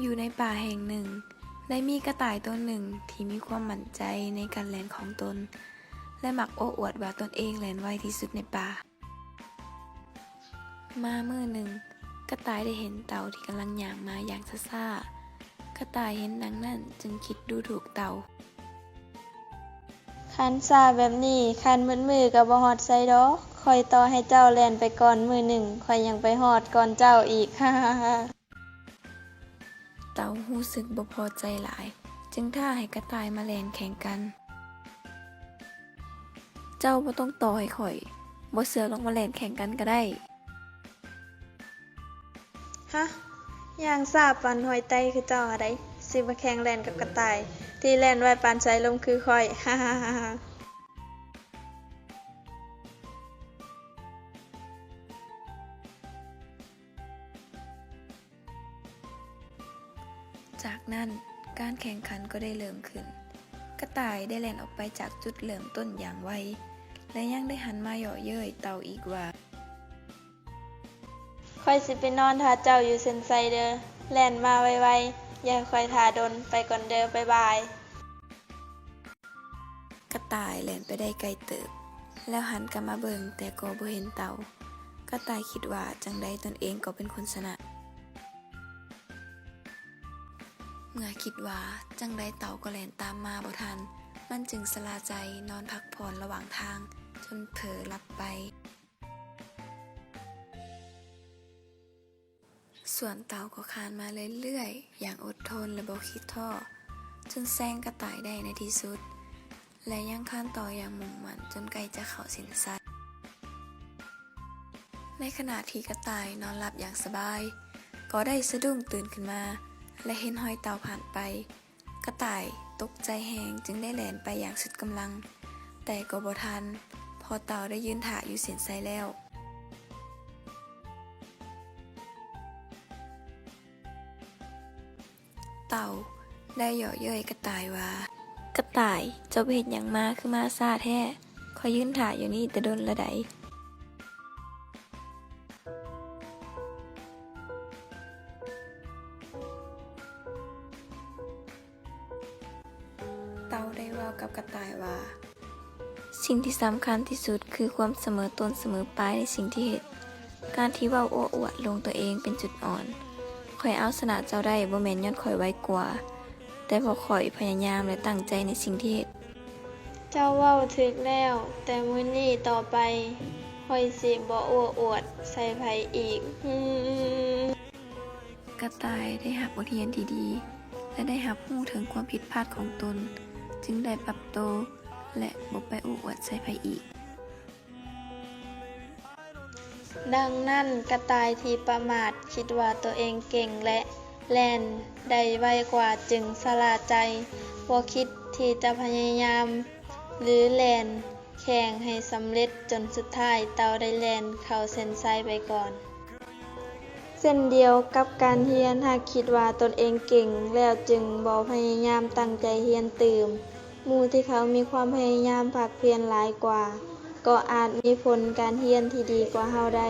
ຢູ່ໃນປ່າແຫ່ງໜຶ່ງ, ໄດ້ມີກະຕ່າຍຕົວໜຶ່ງທີ່ມີຄວາມໝັ້ນໃຈໃນການແລ່ນຂອງຕົນ ແລະ ມັກໂອ້ອວດວ່າຕົນເອງແລ່ນໄວທີ່ສຸດໃນປ່າ. ມາມື້ໜຶ່ງ, ກະຕ່າຍໄດ້ເຫັນເຕົ່າທີ່ກຳລັງຍ່າງມາຢ່າງຊ້າໆ. ກະຕ່າຍເຫັນດັ່ງນັ້ນຈຶ່ງຄິດດູຖູກເຕົ່າ. ຄັນຊ້າແບບນີ້, ຄັນໝົດມື້ກໍບໍ່ຮອດໃສດອກ. ຂ້ອຍຕໍ່ໃຫ້ເຈົ້າແລ່ນໄປກ່ອນມື້ໜຶ່ງ, ຂ້ອຍຍັງໄປຮອດກ່ອນເຈົ້າອີກ. ເຕົ່າຮູ້ສຶກບໍ່ພໍໃຈຫຼາຍ, ຈຶ່ງທ້າໃຫ້ກະຕ່າຍມາແລ່ນແຂ່ງກັນ. ເຈົ້າບໍ່ຕ້ອງຕໍ່ໃຫ້ຂ້ອຍ, ບໍ່ເຊື່ອລອງມາແລ່ນແຂ່ງກັນກໍໄດ້. ຮະ? ຍ່າງຊ້າປານຫອຍໄຕຄືເຈົ້າຫັ້ນໃດ໋ ຊິມາແຂ່ງແລ່ນກັບກະຕ່າຍທີ່ແລ່ນໄວປານສາຍລົມຄືຂ້ອຍ. ຈາກນັ້ນ, ການແຂ່ງຂັນກໍໄດ້ເລີ່ມຂຶ້ນ. ກະຕ່າຍໄດ້ແລ່ນອອກໄປຈາກຈຸດເລີ່ມຕົ້ນຢ່າງໄວ ແລະ ຍັງໄດ້ຫັນມາເຍາະເຍີ້ຍເຕົ່າອີກວ່າ, ຂ້ອຍຊິໄປນອນຖ້າເຈົ້າຢູ່ເສັ້ນໄຊເດີ. ແລ່ນມາໄວໆ, ຢ່າໃຫ້ຂ້ອຍຖ້າດົນ. ໄປກ່ອນເດີ, ບາຍບາຍ. ກະຕ່າຍແລ່ນໄປໄດ້ໄກເຕີບ ແລ້ວຫັນກັບມາເບິ່ງ, ແຕ່ກໍບໍ່ເຫັນເຕົ່າ. ກະຕ່າຍຄິດວ່າຈັ່ງໃດຕົນເອງກໍເປັນຄົນຊະນະ. ເມື່ອຄິດວ່າຈັ່ງໃດເຕົ່າກໍແລ່ນຕາມມາບໍ່ທັນ, ມັນຈຶ່ງຊະລາໃຈນອນພັກຜ່ອນລະຫວ່າງທາງຈົນເຜີຫຼັບໄປ. ສ່ວນເຕົ່າກໍຄານມາເລື້ອຍໆ ຢ່າງອົດທົນ ແລະ ບໍ່ຄິດທໍ້, ຈົນແຊງກະຕ່າຍໄດ້ໃນທີ່ສຸດ ແລະ ຍັງຄານຕໍ່ຢ່າງມຸ່ງໝັ້ນຈົນໃກ້ຈະເຂົ້າເສັ້ນໄຊ. ໃນຂະນະທີ່ກະຕ່າຍນອນຫຼັບຢ່າງສະບາຍ, ກໍໄດ້ສະດຸ້ງຕື່ນຂຶ້ນມາ ແລະ ເຫັນຮອຍເຕົ່າຜ່ານໄປ. ກະຕ່າຍຕົກໃຈແຮງຈຶ່ງໄດ້ແລ່ນໄປຢ່າງສຸດກຳລັງ, ແຕ່ກໍບໍ່ທັນ, ເພາະເຕົ່າໄດ້ຢືນຖ້າຢູ່ເສັ້ນໄຊແລ້ວ. ເຕົ່າໄດ້ເຍາະເຍີ້ຍກະຕ່າຍວ່າ, ກະຕ່າຍ, ເຈົ້າໄປເຮັດຫຍັງມາຄືມາຊ້າແທ້? ຂ້ອຍຢືນຖ້າຢູ່ນີ້ແຕ່ດົນລະໃດ. ເຕົ່າໄດ້ເວົ້າກັບກະຕ່າຍວ່າ, ສິ່ງທີ່ສຳຄັນທີ່ສຸດຄືຄວາມສະເໝີຕົ້ນສະເໝີປາຍໃນສິ່ງທີ່ເຮັດ. ການທີ່ເວົ້າໂອ້ອວດລົງຕົວເອງເປັນຈຸດອ່ອນ. ຂ້ອຍເອົາຊະນະເຈົ້າໄດ້ບໍ່ແມ່ນຍ້ອນຂ້ອຍໄວກວ່າ, ແຕ່ເພາະຂ້ອຍພະຍາຍາມ ແລະ ຕັ້ງໃຈໃນສິ່ງທີ່ເຮັດ. ເຈົ້າເວົ້າຖືກແລ້ວ, ແຕ່ມື້ນີ້ຕໍ່ໄປ, ຂ້ອຍຊິບໍ່ໂອ້ອວດໃສ່ໃຜອີກ. ກະຕ່າຍໄດ້ຮັບບົດຮຽນທີ່ດີ ແລະ ໄດ້ຮັບຮູ້ເຖິງຄວາມຜິດພາດຂອງຕົນ, ຈຶ່ງໄດ້ປັບໂຕ ແລະ ບໍ່ໄປໂອ້ອວດໃສ່ໃຜອີກ. ດັ່ງນັ້ນ, ກະຕ່າຍທີ່ປະໝາດຄິດວ່າຕົວເອງເກັ່ງ ແລະ ແລ່ນໄດ້ໄວກວ່າ ຈຶ່ງຊະລາໃຈ, ບໍ່ຄິດທີ່ຈະພະຍາຍາມ ຫຼື ແລ່ນ ແຂ່ງໃຫ້ສຳເລັດ, ຈົນສຸດທ້າຍເຕົ່າໄດ້ແລ່ນເຂົ້າເສັ້ນໄຊໄປກ່ອນ. ເຊັ່ນດຽວກັບການຮຽນ, ຫາກຄິດວ່າຕົນເອງເກັ່ງແລ້ວຈຶ່ງບໍ່ພະຍາຍາມຕັ້ງໃຈຮຽນຕື່ມ, ໝູ່ທີ່ເຂົາມີຄວາມພະຍາຍາມພາກພຽນຫຼາຍກວ່າ, ກໍອາດມີຜົນການຮຽນທີ່ດີກວ່າເຮົາໄດ້.